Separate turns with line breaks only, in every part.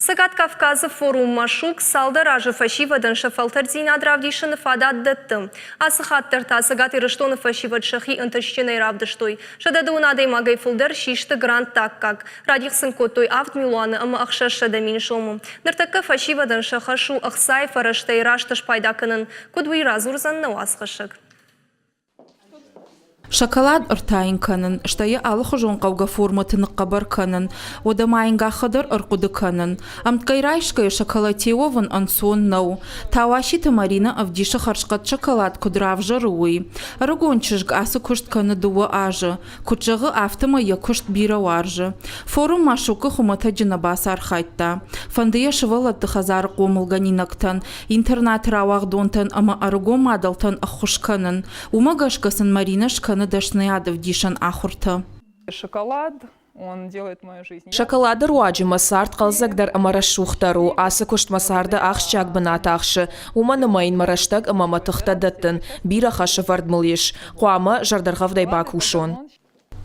Цӕгат Кавказы форум Машук цалдӕр азы фӕсивӕдӕн сӕ фӕлтӕрддзинад равдисыны фадат дӕтты. Ацы хатт дӕр та Цӕгат Ирыстоны фӕсивӕд сӕхи ӕнтыстджынӕй равдыстой. 120 адӕймагӕй фылдӕр систы грантты аккаг. Радих сын кодтой 7 милуаны ӕмӕ 600 000 сомы. Ныртӕккӕ фӕсивӕдӕн сӕ хӕс у ӕхцайы фӕрӕзтӕй раст спайда кӕнын. Куыд уый радзурдзӕн нӕ уацхӕссӕг.
Шоколад ӕртайын кӕнын, стӕй йӕ алыхуызон хъӕугӕ формӕты ныхъхъӕбӕр кӕнын, уӕдӕ ма йын гӕххӕ дӕр ӕрхъуыды кӕнын. Ӕмткӕй райсгӕйӕ шоколадтӕ уӕвын ӕнцон нӕу. Тауаситы Маринӕ ӕвдисы хӕрзхъӕд шоколад куыд равзӕры, уый. Ӕрыгон чызг ацы куыст кӕны дыууӕ азы. Куыд зӕгъы, афтӕмӕй йӕ куыст бирӕ уарзы. Форум Машукы хуымӕтӕджы нӕ бацархайдта. Фӕнды йӕ сывӕллӕтты хӕдзары хъомылгӕнинӕгтӕн, интернаты рауагъдонтӕн ӕмӕ ӕрыгон мадӕлтӕн ӕххуыс кӕнын. Уымӕ гӕсгӕ сын Маринӕ скӕны дӕсныйадӕвдисӕн ахуыртӕ.
Шоколад он делает мою жизнь.
Шоколады руаджы мӕ цард хъӕлдзӕгдӕр ӕмӕ рӕсугъддӕр у. Ацы куыст мӕ царды ахсджиаг бынат ахсы. Уымӕн ӕмӕ йын мӕ рӕстӕг ӕмӕ мӕ тыхтӕ дӕттын. Бирӕ хӕсӕвӕрд мыл ис. Хъуамӕ зӕрдӕргъӕвдӕй бакусон.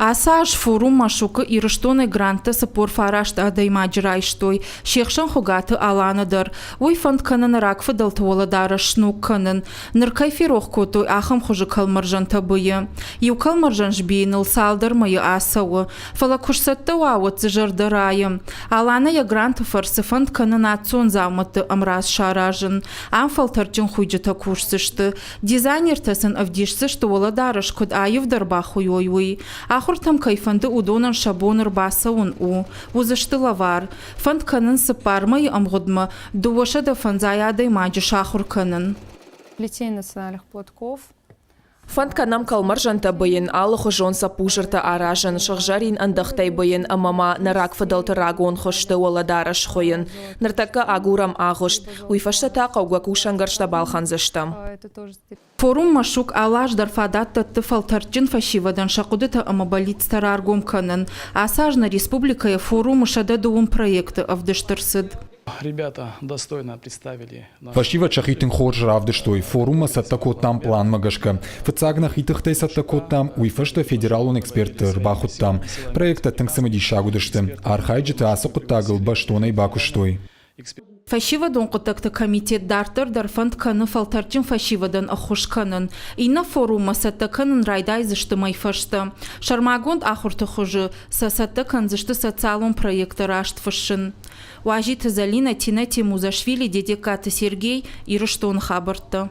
Ацы аз форум Машукы Ирыстонӕй гранттӕ 49 адӕймаджы райстой, се хсӕн Хуыгаты Алана дӕр. Уый фӕнд кӕны нӕ рагфыдӕлты уӕлӕдарӕс сног кӕнын. Ныр кӕй ферох кодтой, ахӕм хуызы кӕлмӕрзӕнтӕ быйы. Иу кӕлмӕрзӕн сбийыныл цалдӕр мӕйы ацӕуы. Фӕлӕ куы сцӕттӕ уа, уӕд дзы зӕрдӕ райы. Алана йӕ гранты фӕрцы фӕнд кӕны национ дзаумӕтты ӕмраз саразын. Ам фӕлтӕрдджын хуыйджытӕ кусдзысты. Дизайнертӕ сын ӕвдисдзысты уӕлӕдарӕс куыд аивдӕр бахуыйой, уый. Ахуыртӕм кӕй фӕнды, уыдонӕн сӕ бон ӕрбацӕуын у. Уыдзысты лӕвар. Фӕнд кӕнынц цыппар мӕйы ӕмгъуыдмӕ 250 адӕймаджы сахуыр кӕнын.
Плетение национальных платков.
Фӕнд кӕнӕм кӕлмӕрзӕнтӕ быйын, алыхуызон цӕппузыртӕ аразын, сыгъзӕрин ӕндӕхтӕй быйын ӕмӕ ма нӕ рагфыдӕлты рагон хуызты уӕлӕдарӕс хуыйын. Ныртӕккӕ агурӕм агъуыст, уый фӕстӕ та хъӕугӕ кусӕнгӕрзтӕ балхӕндзыстӕм.
Форум Машук алы аз дӕр фадат дӕтты фӕлтӕрдджын фӕсивӕдӕн сӕ хъуыдытӕ ӕмӕ бӕллицтӕ раргом кӕнын. Ацы аз нӕ республикӕйы форумы 120 проекты ӕвдыст ӕрцыд.
Ребята достойно представили
Фӕсивӕд сӕхи тынг хорз равдыстой, форуммӕ цӕттӕ кодтам пъланмӕ гӕсгӕ. Фыццаг нӕхи тыхтӕй цӕттӕ кодтам, уый фӕстӕ федералон экспертты ӕрбахуыдтам. Проекттӕ тынг цымыдисаг уыдысты. Архайджытӕ ацы хъуыддагыл бӕстонӕй бакуыстой.
Фӕсивӕдон хъуыддӕгты комитет дарддӕр дӕр фӕнд кӕны фӕлтӕрдджын фӕсивӕдӕн ӕххуыс кӕнын. Иннӕ форуммӕ цӕттӕ кӕнын райдайдзысты мӕй фӕстӕ. Сӕрмагонд ахуырты хуызы сӕ цӕттӕ кӕндзысты социалон проекттӕ раст фыссын. Уазиты Зӕлинӕ, Тинӕ Темузашвили, Дедегкаты Сергей, Ирыстоны хабӕрттӕ.